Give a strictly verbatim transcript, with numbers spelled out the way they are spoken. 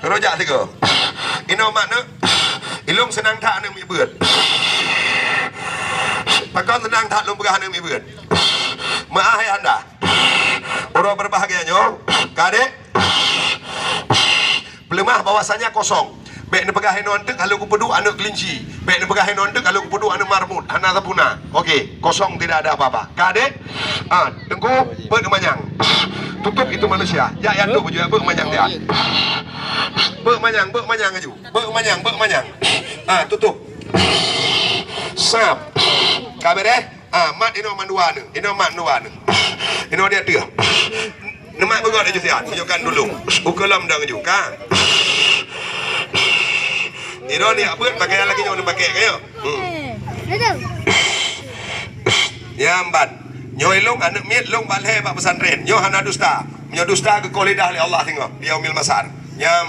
Rojak sigoe. Inoe mat neuk. Ilong seunang that aneuk miet beuet. Pakon seunang that lôn peugah aneuk miet beuet. Meu'ah ayahanda. Uroe berbahagia nyoe, ka dek. Peuleumah bahwasanya kosong. Bèk neupeugah inoe teuk ka lôn kupeuduek aneuk kelinci. Bèk neupeugah inoe teuk ka lôn kupeuduek aneuk marmut. Hana sapuna. Oke, kosong, tidak ada apa-apa. Ka dek? Ah, Teungku, beuet manyang. Tutup itu manusia. Ya, ya, tu baju, beuet manyang dia. Beuet manyang, beuet manyang laju. Beuet manyang, beuet manyang. Ah, tutup. Sap. Ka beres? Ah, mat inoe mandua neuk. Inoe mat dua neuk. Inoe di ateueh. Neumat beugöt laju siat. Tunjukkan dulu. Ukeue lom dong laju. Ka. Inoe ni beuet pakaian lagèe nyoe neupakai, ka nyoe. Hmm. Nyang ban. Nyoe ilong aneuk miet long bak lhèe bak pesantren. Nyoe hana dusta. Nyoe dusta geukoh lidah lé Allah singoh. Di yaumil mahsyar. Nyang